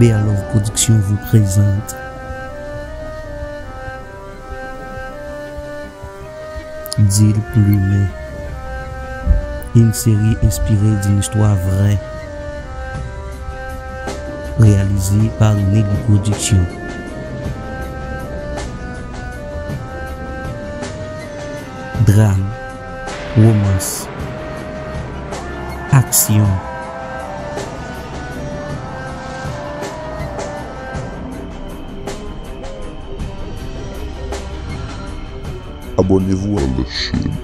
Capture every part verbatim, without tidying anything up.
Bear Love Production vous présente Deal Plumen, une série inspirée d'une histoire vraie, réalisée par Nelly Production. Drame, romans, aksyon. Abonnez-vous à la chaîne.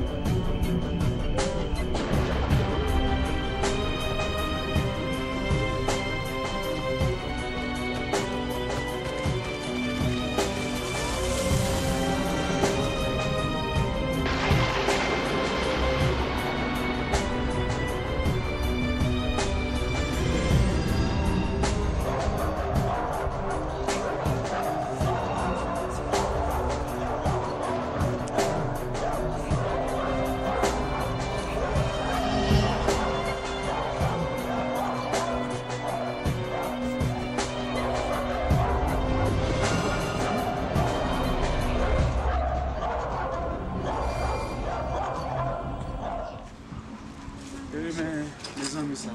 Ebyen, men, mezanmi sa.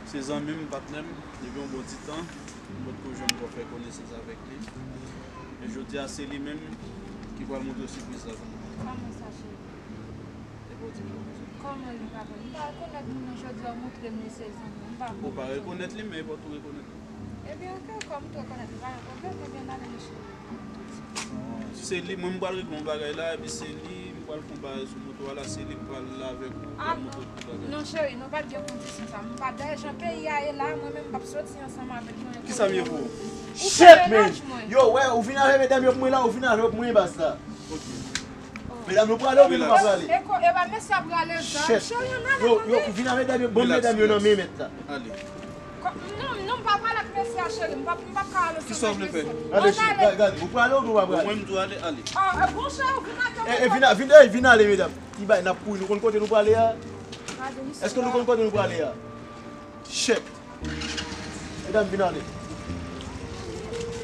Se zanmi m, patnè m, depi yon bon ti tan, m potko janm fè konesans avèk li. E jodi a, se li menm ki pral montre sipriz la pou mwen. Kòman sa, cheri? E pa w di m kòman sa? Kòman li pa konn? M pa rekonèt moun nan jodi a, w montre m li se zanmi w. M pa konn. Ou pa rekonèt li, men e pa w tou rekonèt li. Ebyen, oke, kòm m tou rekonèt li, pa gen pwoblèm, ebyen, n ale, mesye. Se li, mwen, m pral regle yon bagay la, epi se li, m pral fè yon bagay sou moto a la, se li k pral avèk ou, pral montre w tout bagay. Non, cheri, nou pa t gen kondisyon sa. M pa, dayè, jan peyi a ye la, mwen menm, m p ap soti ansanm avèk mwen. Kisa m ye pou ou? Ou fè mennaj mwen. Yo, wè, ou vin avè medam yo pou mwen la, ou vin avè yo pou mwen, baz la. Ok. Medam, nou prale oubyen nou pa prale? E ko-, e pa mesye ap prale zam. Cheri, ann ale, yo, yo, tande. Ou vin avè medam yo, ban m medam yo nan men mèt la. Ale. Ko-, non, non, m pa prale ak mesye a, cheri. M p ap, m p ap ka ale ansanm ak mesye a. Kisa w vle fè? Gade, cheri, gade, gade, ou prale oubyen ou pa prale? Mwen, m di w ale, ale. Ah, e bon, cheri, ou vin ak yo. E, e, vin a-, vin, e, vin ale, medam. Ti bay, n ap kouri, nou konn kote nou prale a? Èske nou konn kote nou prale a? Shit. Medam, vin ale.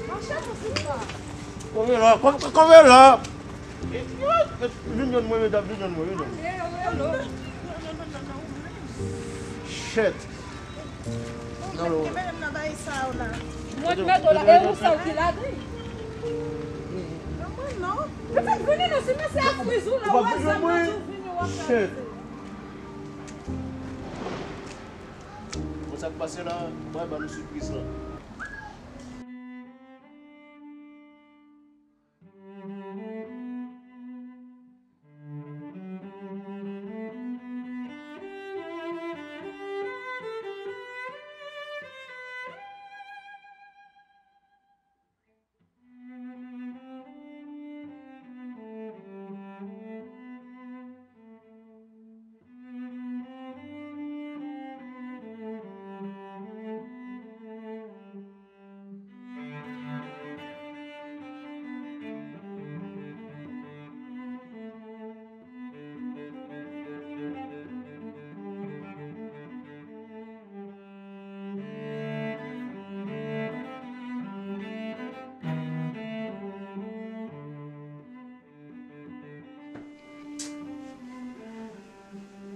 Mache pou sista. Konbyen la? Konbyen la? Vin jwenn mwen, medam, vin jwenn mwen, vin jwenn mwen. Shit. Mwen mete w la, e ou sèl ki la, wi. Non, mwen non. Pitit, vini non, si mesye a friz ou la, w ap vini, w ap fè. Shit. Bon, sa k pase la, mwen ban nou sipriz la.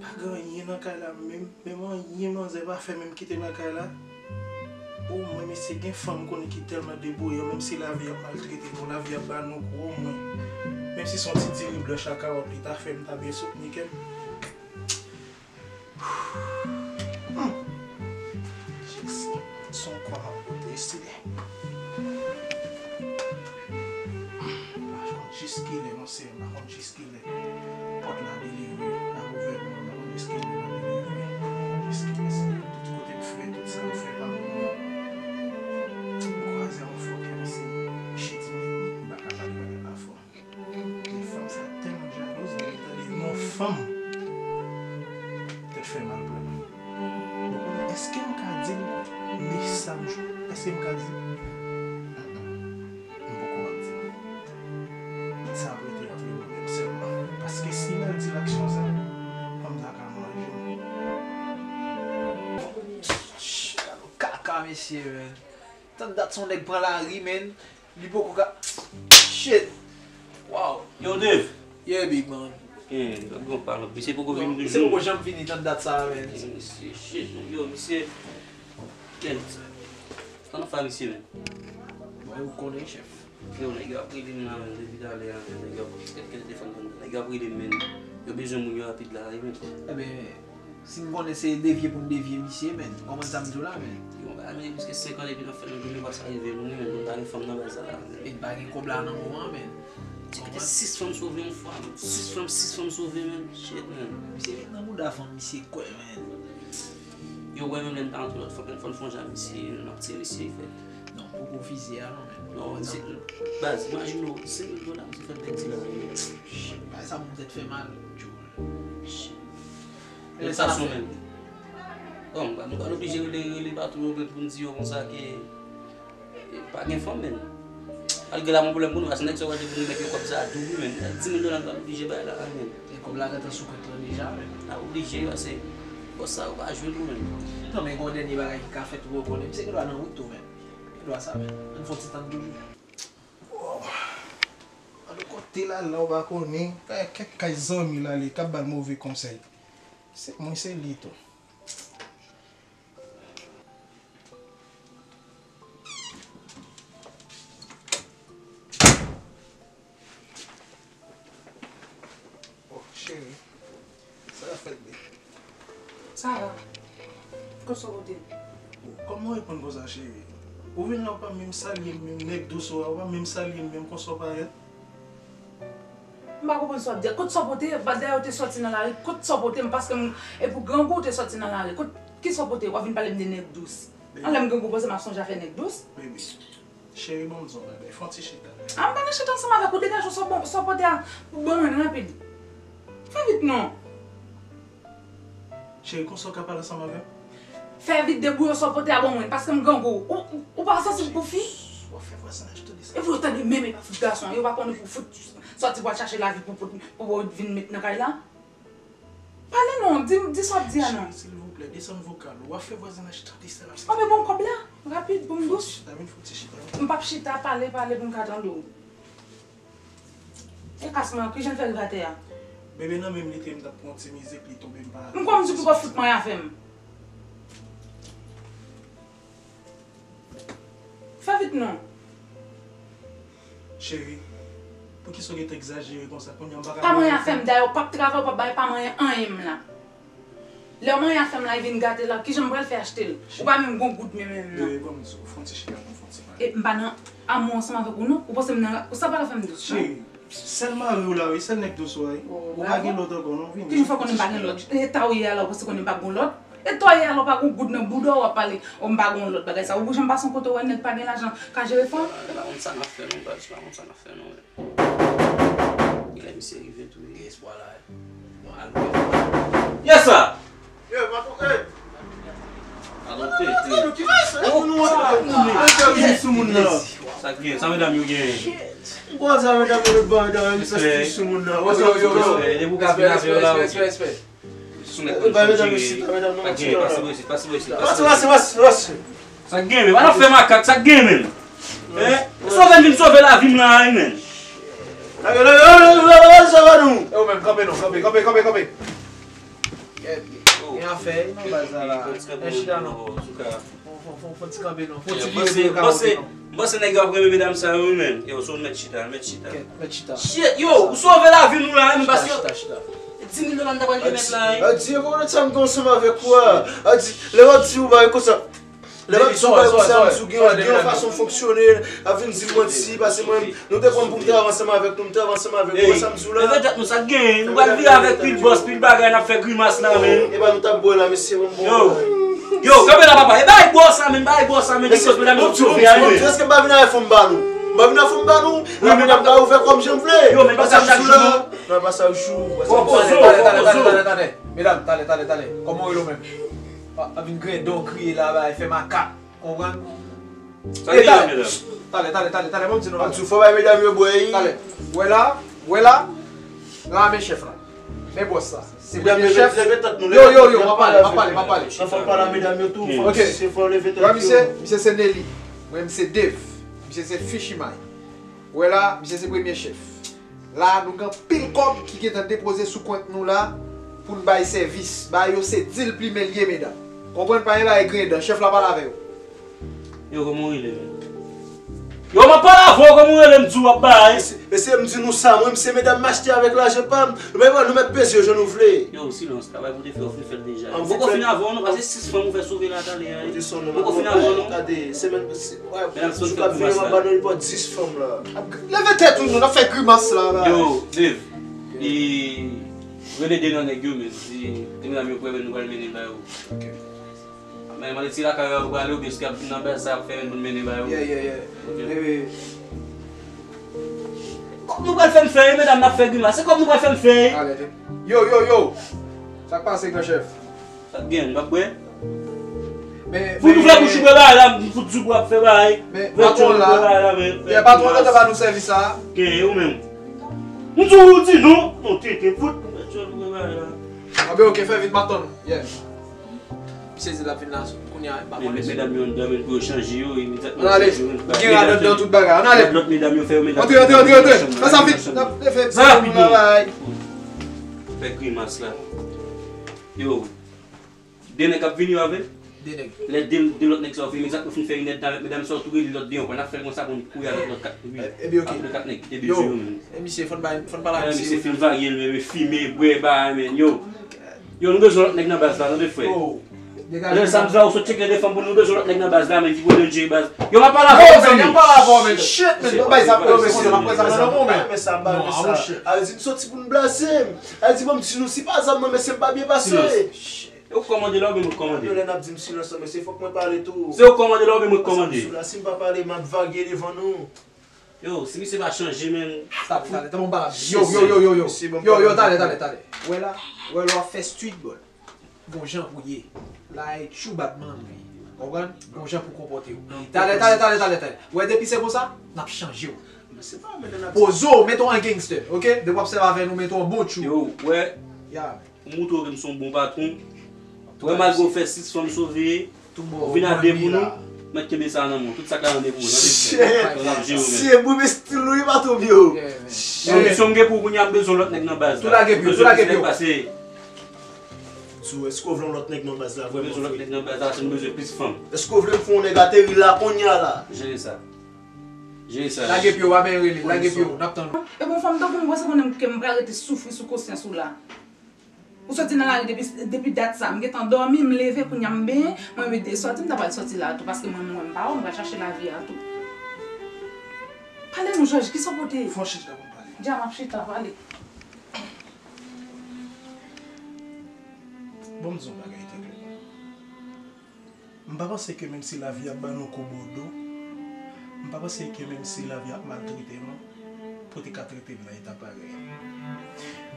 Pa gen anyen nan kay la menm, menm anyen manzè pa fè menm kite nan kay la. O mwen, mesye, gen fanm m konnen ki tèlman debouyan, menm si lavi ap maltrete nou, lavi ap ba nou kou, o mwen. Menm si se yon ti diri blanch ak kawòt li ta fè, m ta byen sot ni kè m. Hmm. Jezi, se yon kwa m ap pote, isi. M pa konn jiskilè, non, Senyè, m pa konn jiskilè. Pòt la delivre, la gouvènman, m pa konn jiskilè l ap delivre. Jiskilè, Senyè, tout kote m fè, tout sa m fè, pa bon. M kwaze yon fòkè, mesye. Misye di m, m pa ka pale bagay la fò. Men fanm sa tèlman jalouz, depi l tande non fanm, tèt fè mal pou li. Donk, èske m ka di l mesaj, èske m ka di l? Mm, mm. M poko ap di l. Sa ap rete ant li mwen menm sèlman. Paske si m al di l aksyon sa, fanm sa ka manje m. Kaka, Mesye, man. Tann dat se yon nèg pran lari, man. Li poko ka. Shit. Wow. Yo, Dave. Yeah, big man. Gen, gen pale. Misye poko vin toujou. Misye poko janm vini tann dat sa, man. Gen, misye, shit. Yo, misye. Gen. Sa nan fè misye, man? Mwen, ou konnen, chèf. Yo, nèg yo ap rele m la, man, depi talè a, man. Nèg yo ap, kèt, kèt telefòn, nèg yo ap rele m, man. Yo bezwen moun yo rapid la, wi, man. Ebyen, si m konnen se devye pou m devye misye, man. Konprann sa m di w la, man. Yo, ba, men, piske senk an depi n ap fè nou, nou pa sa rive nou, man. Nou pa gen fanm nan baz sa la, man. E pa gen kòb la nan moman, man. Ti kite sis fanm sove yon fwa, man. Sis fanm, sis fanm sove, man. Shit, man. Misye met nan bouda fanm, misye kwè, man. Yo, wè, menm lè n ta antre lòt fwa, fò n fon jan misye, n ap tire misye, fè. Non, poko vize a, non, man. Non, misye, baz, imajine w, senk mil dola, misye fè pèdi la, man. Shit, bagay sa moun tèt fè mal, Joe. Shit. Relasyon menm. Bon, m pral oblije rele, rele patwon yo menm pou m di yo konsa ke, e, pa gen fanm menm. Malgre la, gon pwoblèm pou nou, paske nèg sa yo wè depi nou met yo kòb sa a doub, wi, menm. Dis mil dola, m pral oblije bay la, menm. E kòb la gentan sou kont lan deja, menm. N a oblije, paske bòs sa yo pa jwe tou, menm. Non, men gon dènye bagay ki ka fèt, ou konnen. Misye gen dwa nan wout tou, menm. Gen dwa sa, menm. Ann fè yon ti tann toujou. Wow. Alò kote l al la, ou pa konnen. Kay, kèk kay zanmi l ale, k ap ba l move konsèy. Se mwen, se li tou. Oh, cheri. Sa k ap fèt, baby? Sa va. Kot sa w pote? Kòman w reponn konsa, cheri? Ou vin la, ou pa menm salye m, menm nèg dous ou a, ou pa menm salye m, menm konsa w parèt. M pa konprann sa w ap di a. Kot sa w pote? Dayè ou te sòti nan lari. Kot sa w pote m? Paske m, e pou grangou ou te sòti nan lari. Kot, ki sa w pote? W ap vin pale m de nèg dous. Anlè m grangou, panse m ap sonje a fè nèg dous? Baby, cheri, ban m di w yon bagay. Fè yon ti chita. A, m pa nan chita ansanm avèk ou. Degaje w, sa w bon, sa w pote a pou ban mwen rapid. Fè vit non. Cheri, konsa w ka pale ansanm avè m? Fè vit, debouye w, sa w pote a ban mwen, paske m grangou. Ou, ou, ou pa sansib pou fi? W ap fè vwazinaj tande sa. Epi w tande menm, e pa fout gason an, yo pa konnen pou fout sòti pral chache lavi pou, pou, pou, pou vin met nan kay la. Pale non, di, di sa w ap di a non. Cheri, silvouplè, desann vokal ou. W ap fè vwazinaj tande sa l ap. Anben bon kòb la, rapid, pou m dous. Chita, vin fè yon ti chita. M p ap chita, pale, pale pou m ka tande w. E kas mwen an, kijan l fè rive atè a? Bebe nan men m li te ye, m t ap pran yon ti mizik, li tonbe m pa. M kwè m di w poko fout manyen afè m. Fè vit non. Cheri, poukisa w gentan egzajere konsa? Kounye a m pa ka. Pa manyen afè m, dayè w p ap travay, w p ap bay pa manyen anyen m la. Lè w manyen afè m la, e vin gate la, kijan m pral fè achte l? Ou pa menm gon goud men menm non. Bebe, ban m di w, fè yon ti chita pou m fè yon ti pale. E m pa nan amou ansanm avèk ou non. Ou panse m nan, ou sa pral fè m dous non. Cheri, sèl mari w la wi, sèl nèg dous ou a wi. Ou pa gen lòt ankò non, vini. Kijan w fè konnen m pa gen lòt? E ta w ye a la, ou panse konnen m pa gon lòt? E ta w ye a la, ou pa gon goud nan bouda w, w ap pale, o m pa gon lòt bagay sa. Ou janm pase yon kote w wè nèg pa gen lajan ka jere fanm? M pa konn sa n ap fè non, baz, m pa konn sa n ap fè non. Genlè misye rive tou wi. Gen espwa la wi. Bon, al wi. Yes sir! Yo, patwon, ey! Patwon, ey, ey. Yo, ki fè sa? Ou nou wè sa? Respè sou moun nan. Sa k gen? Sa medam yo gen? M kwè sa medam yo ba medam yo respè sou moun nan. Yo, yo, yo, yo. Respè, depi w ka vin avè yo la, ok. Respè, respè, respè. Sou nèg konn fè jere. Pa gen, pase bò isit, pase bò isit, pase bò isit. Pase, pase, pase, pase. Sa k gen, men? Pa n ap fè makak, sa k gen, men? Hein? Sove m vin sove lavi m la, wi, men. Lage, lage, lage, lage, lage, sove nou. E ou menm, kanpe non, kanpe, kanpe, kanpe, kanpe. Gen afè nan baz la la. Gen chita non. Fon, fon, fon, fon ti kanpe non. Fon ti vire pou yo ka monte non. M panse nèg yo ap renmen medam sa yo wi, men. Yo, so mèt chita, mèt chita. Kèt, mèt chita. Shit, yo, ou sove lavi nou la, men paske chita, chita. Dis mil dola m ta pral remèt la, wi. Adi, e pou sa m gen ansanm avèk ou a. Adi, lè w ap di ou bagay konsa. Lè w ap di ou bagay konsa, m di ou gen, gen yon fason fonksyone, ap vin di m manti, paske mwen, nou te konn pou m te avanse ansanm avèk nou, m te avanse ansanm avèk ou, wè sa m di w la. Leve tèt nou, sa k genyen? Nou pral vire avèk pil bòs, pil bagay, n ap fè grimas la, men. E pa nou t ap bwè la, mesye, bon, bon. Yo. Yo, kanpe la, papa. E bay bò sa, men, bay bò sa, men, ki koz medam yo sove a, men. Èske m pa vin avè fò m ba nou? M pa vin avè fò m ba nou? Wi, men medam ka ouvè kò m jan m vle. Yo, men pa sa chak jou, non. Non, pa sa jou. Pwopoze, pwopoze. Tande, tande, tande, tande. Medam, tande, tande, tande. Kòman w rele w menm? Pa, pa vin griyen dan w, kriye la, bay, fè makak. Konprann? Sa ki la, medam? Tande, tande, tande, tande. Ban m di nou bagay. Fò bay medam yo bwè, wi. Tande. Wè la, wè la. La, men chèf la. Men bòs la. Medam yo, leve tèt nou, yo, leve yo, tèt yo, m ap pale, m ap pale, m ap pale. Fò n pale a medam yo tou, fò n, se fò n leve tèt yo. Misye, misye se Nelly. Mwen, m se Dave. Misye se Fishimay. Ou wè la, misye se premye chèf. La, nou gen anpil kòb ki gentan depoze sou kont nou la pou n bay sèvis. Bagay yo se dil plimen l ye, medam. Konprann, pa gen bagay griyen dan. Chèf la pale avè yo. Yo, kòman w rele, menm? Yo, m ap pale avè w, kòman w rele, m di w w ap bay? Mesye, mesye, m di nou sa, mwen, m se medam m achte avèk lajan pa m. Nou mèt, nou mèt peze yo jan nou vle. Yo, silans, travay pou te fè, w fin fè l deja. An, poko fin avè w, non, pase sis fanm ou fè sove la talè a, wi. Poko fin avè w, non. Gade, semèn, se, wè, jou k ap vini, m ap ba nou repòt dis fanm la. Leve tèt ou, nou, n ap fè grimas la, la. Yo, Dave, e, rele de nan nèg yo, men, si, te medam yo prè, men nou pral mennen ba yo. Ok. Men, mande si lakay yo prale oubyen si y ap vin nan baz sa ap fè menm pou n mennen ba yo. Yeah, yeah, yeah. Ok. Kòb nou pral fè m fè, wi, medam, n ap fè grimas. Se kòb nou pral fè m fè, wi. Yo, yo, yo. Sa k pase, gran chèf? Sa k gen, n p ap bwè? Fout ouvè bouch ou, bwè bagay la, m fout di w ap fè bagay. Men, patwon la, yeah, patwon la ta ba nou sèvis sa. Ke ou menm. M di w, ou di non. Non, tete, fout. Mèt jwenn bwè bagay la. Anben, ok, fè vit, m ap tann ou. Yeah. Misye di l ap vin la, kounye a, m pa konnen. Medam yo anndan, men pou yo chanje yo, imedyatman. Ann ale. Gen radòt nan tout bagay. Ann ale. Lòt medam yo fè yo medam. Antre, antre, antre, antre. Fè sa vit. N ap fè ti moun travay. Fè grimas la. Yo. De nèg ap vini yo avè l. De nèg. Lè de, de lòt nèg sa yo fini, egzak, nou fin fè inèdtan avèk medam sa yo, tou rele lòt de yo. N ap fè l konsa pou n kouri avèk lòt kat, wi. Ebyen, ok. Avèk lòt kat nèg ki te bezwen yo menm. E misye, fò n bay, fò n pale ak misye. Misye fin varye l menm, fimen, bwè, bagay, men, yo. Yo, nou bezwen lòt nèg nan baz la, tande frè. Lè sa m di la, ou sot tcheke de fanm pou nou bezwen lòt nèg nan baz la, men ki pwoblèm jere baz. Yo, m ap pale avè w, mezanmi. Yo, men, shit, men, bon, bay sa, se konsa, m ap pran sa nan men w, men. Non, a, monchè. A di m soti pou n blaze m. A di, bon, m di nou, si pa zam nan, mesye, m pa byen pase. Yo kòmande la oubyen mwen k kòmande? Lè n ap di m silans lan, mesye, fòk mwen pale tou. Se yo kòmande la oubyen mwen k kòmande? Si m pa pale, m ap vage devan nou. Yo, si misye pa chanje, men. Talè, talè, talè, talè. Yo, yo, yo, yo, yo. Yo, yo, talè, talè, talè. Wè la, wè lè w ap fè streetball. Gon jan pou ye. Like, tchoubadman, wi. Konprann? Gon jan pou konpòte w. Talè, talè, talè, talè, talè. Wè, depi se konsa, n ap chanje w. Poze w, mete w an gangster, ok? Depi w ap sèvi avè nou, mete w an bon tchou. Yo, wè. Ya. Pou moutre w ke m se yon bon patwon. Wè, malgre w fè sis fanm sove, ou vin a de pou nou, mèt kenbe sa nan men w. Tout sa k la nan de pou ou, nan de pou ou. N ap jere w menm. Se move estil ou ye, patwon m yo. Yo, misyon m gen pou ou kounye a, m bezwen lòt nèg nan baz la. Tou lage pye w, tou lage pye w. Sou, èske w vle yon lòt nèg nan baz la vrèman? M bezwen lòt nèg nan baz la, paske nou bezwen plis fanm. Èske w vle m fè yon nèg ateri la kounye a la? Jere sa. Jere sa. Lage pye w, a men rele, lage pye w, n ap tann ou. E bon, fanm tankou m, ou panse konnen ke m pral rete soufri sou konsyans ou la? Ou soti nan lari depi, depi dat sa, m gentan dòmi, m leve, kounye a m benyen, mwen mete sòti, m ta pral sòti la tou, paske mwen, mwen, m pa wè, m pral chache lavi a tou. Pale nou, Jòj, kisa w pote? Fò w chita pou n pale. Dja m ap chita, pale. Bon, m di yon bagay trè klè. M pa panse ke menm si lavi ap ba nou kou bòdo, m pa panse ke menm si lavi ap maltrete nou, pou te ka trete n nan eta parèy.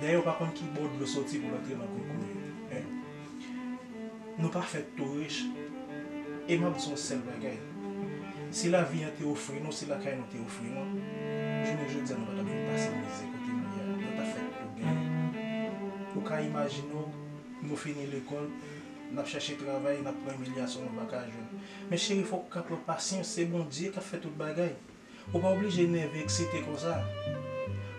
Dayè, ou pa konn ki bò dlo soti pou l antre nan kokoye. Men, nou pa fèt tou rich. E m ap di yon sèl bagay. Si lavi an te ofri nou, si lakay nou te ofri nou, jounen jodi a, nou pa t ap vin pase mizè kote nou ye a. Nou t ap fèt tou genyen. Ou ka imajine w, nou fini lekòl, n ap chache travay, n ap pran imilyasyon nou pa ka jwenn. Men cheri, fòk ou ka pran pasyans, se Bondye k ap fè tout bagay. Ou pa oblije nève, eksite konsa.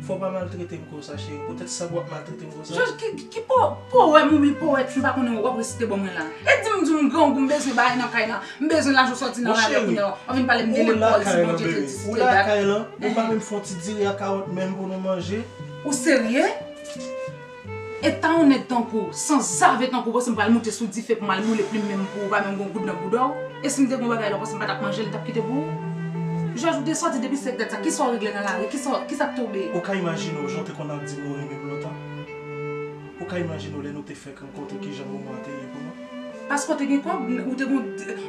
Fò w pa maltrete m konsa, cheri. Poutèt sa pou w ap maltrete m konsa? Jòj, ki, ki, ki po-, powèm oubyen powèt m pa konnen w ap resite ban mwen la? E di m, di m grangou, m bezwen bagay nan kay la. M bezwen lajan sòti nan lari kounye a. W ap vin pale m de lekòl, si Bondye te di, si te dat. Ou lakay lan, ou pa menm fè yon ti diri a kawòt menm pou nou manje? Ou serye? E ta yon nèg tankou w, sanzave tankou w, panse m pral moute sou dife pou m al boule plim men m pou ou pa menm gon goud nan boudò w? E si m te gon bagay la, w panse m pa t ap manje l, m t ap kite pou ou? Jòj, ou te sòti depi sèk dat sa, kisa w regle nan lari? Kisa, kisa k tonbe? Ou ka imajine w jan w te konn ap di m ou renmen m lontan? Ou ka imajine w lè nou te fèk rankontre kijan moman an te ye pou nou? Paske w te gen kòb, ou te gon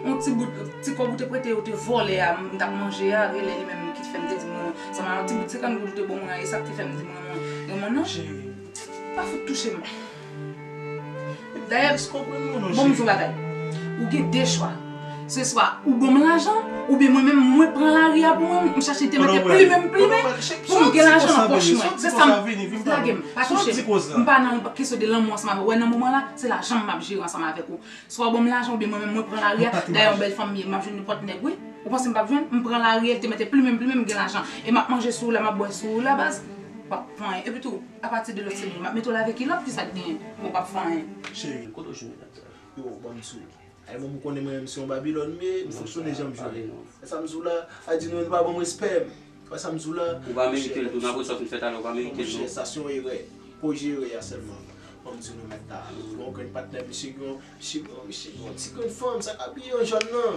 yon ti bout, ti kòb ou te prete yo, te vòlè a, m t ap manje a, rele li menm ki fè m te di mwen, sa mwen, yon ti bout senkant goud ou te ban mwen an, e sa k te fè m di mwen, mwen, renmen w non. Cheri. Pa fout touche m. Dayè, bon, m di w bagay. Ou gen de chwa. Se swa ou ban m lajan, oubyen mwen menm mwen pran lari a pou mwen, m chache te mete plimen m plimen pou m gen lajan nan pòch mwen. Se sa m. Lage m, pa touche m. M pa nan kesyon de lanmou ansanm avè w. Wè, nan moman la, se lajan m m ap jere ansanm avèk ou. Swa w ban m lajan oubyen mwen menm mwen pran lari a. Dayè yon bèl fanm m ye, m ap jwenn nenpòt nèg, wi. Ou panse m p ap jwenn? M pran lari a, l te mete plimen m plimen m gen lajan. E m ap manje sou ou la, m ap bwè sou ou la, baz. W ap fè anyen. Epi tou, apati de lòt semèn, m ap mete w lave kilòt, kisa k genyen? Bon, w p ap fè anyen. Cheri, kote w jwenn medam sa yo? Yo, ban m di w. Ay, bon, m konnen mwen menm se yon Babilòn m ye, m fonksyone jan m jwe. Wè sa m di w la, a di nou, nou pa ban m respè m. Wè sa m di w la. Ou pa merite l tou, nan apre sa w fin fè talè, ou pa merite l non. Monchè, sa se yon erè. Korije erè a sèlman. Ban m di nou mèt la. Bon, grenn patnè, misye gen yon, misye gen yon, misye gen yon ti grenn fanm, sa k abiye an jòn nan.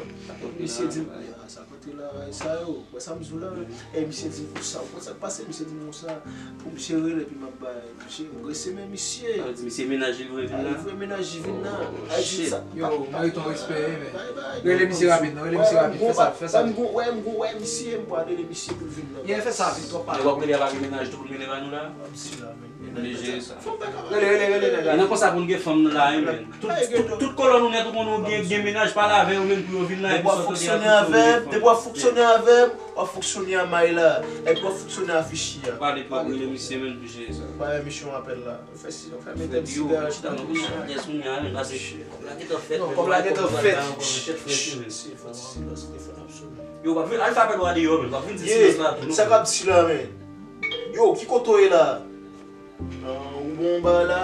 Misye di m, ah, sa kote la, sa yo. Wè sa m di w la. E misye di m konsa, ou konn sa k pase, misye di m konsa. Pou misye rele, epi m ap bay. Misye, m rese men misye. Sa vle di misye mennaj li vre vin la? Li vre mennaj li vin la. Oh, shit. Yo, mérite yon respè, wi, men. Rele misye rapid, non, rele misye rapid. Fè sa, fè sa. Wè, m gon, wè, m gon, wè, misye, m pral rele misye pou l vin nan. Yeah, fè sa vit, twòp pale. Lè w ap rele a pa gen mennaj tou pou l mele ba nou la? Oblije sa. Rele, rele, rele nèg la. E nan konsa pou n gen fanm nan la, wi, men. Tout, tout, tout kolòn ou nèt ou konnen w gen, gen mennaj, pale avè yo menm pou yo vin la, epi sòt yo gen ap fonksyone avè m, depi w ap fonksyone avè m, w ap fonksyone a may la. Epi w ap fonksyone a fichi a. Pale pou ap rele misye menm pou jere sa. Ba misye yon apèl la. Fè si, fè mete m siga. Chita nan bouch la, dès moun ya, men pase. Kòb la gentan fèt, non, kòb la gentan fèt. Chèt fèt, men. Si, fò ti silans, telefòn ap sonnen. Yo, w ap vin, al fè apèl ou a deyò, men. W ap vin di silans la tou, non. Sa k ap di la, men? Yo, ki kote w ye la? Nan ou bon ba la?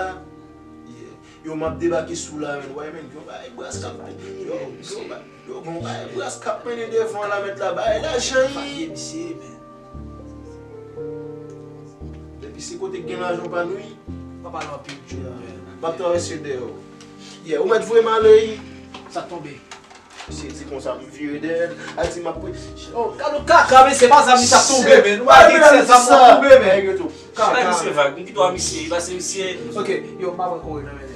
Yeah. Yo, m ap debake sou la, men. Wè, men, yo, bay bras k ap, yo, yo, bay Yo, gon bay bras k ap mennen devan la, mèt la bay lajan, wi. Misye, men. Depi se kote k gen lajan, w pa nou, wi. Pa pale anpil, Joe, men. M ap travèse dèyè w. Yeah, ou mèt voye m ale, wi. Sa tonbe. Misye di konsa, m vire dèyè l. Al di m ap pre. Oh, gade yon kaka, mesye, pa zam li sa tonbe, men. Ou pa gen sèl zam nan tonbe, men. Kaka. Bay misye vag, m kite w a misye, li pase misye. Ok, yo, m pa pran kore nan men li.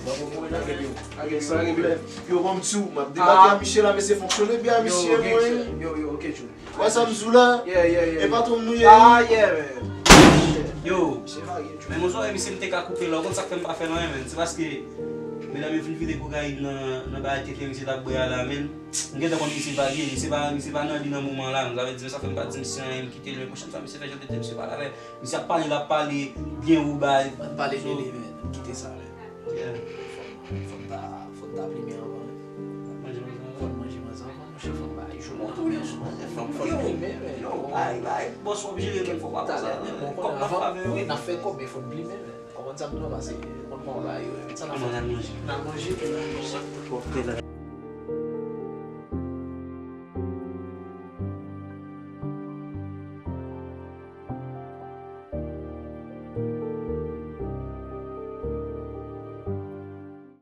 Yo, ban m di w, m ap debake a misye la, men se fonksyone byen a misye, mwen. Yo, yo, ok, Joe. Wè sa m di w la? Yeah, yeah, yeah. E patwon m nou ye, wi. Ah, yeah, man. Yo, men mwen, zòrèy misye m te ka koupe la. Ou konn sa k fè m pa fè l anyen, men? Se paske medam yo fin vide kokayin nan, nan bagay tenten misye t ap bwè a la, men. M gentan konn misye vage, misye pa, misye pa nan li nan moman la. Sa vle di, men sa fè m pa di misye anyen, m kite l, men pwochèn fwa misye fè jan tenten misye pale avè Misye ap pale, l ap pale byen ou bay. Ann pale de li, men. Kite sa, men. Yeah. Fò n ta, fò n ta plimen anvan, men. Fò n manje manzè anvan, monchè, fò n bay jou. Bon, tou lè jou manzè, fò n, fò n tou. Yo, men, men. Yo, bay, bay. Bòs w ap jere, men fò w pa konsa. Kòb nan favè w. Wi, n ap fè kòb, men fò n plimen, men. Konprann sa m di w la, pase, konn kòman w bay yo, men. Sa n ap fè? N al manje. N al manje, men.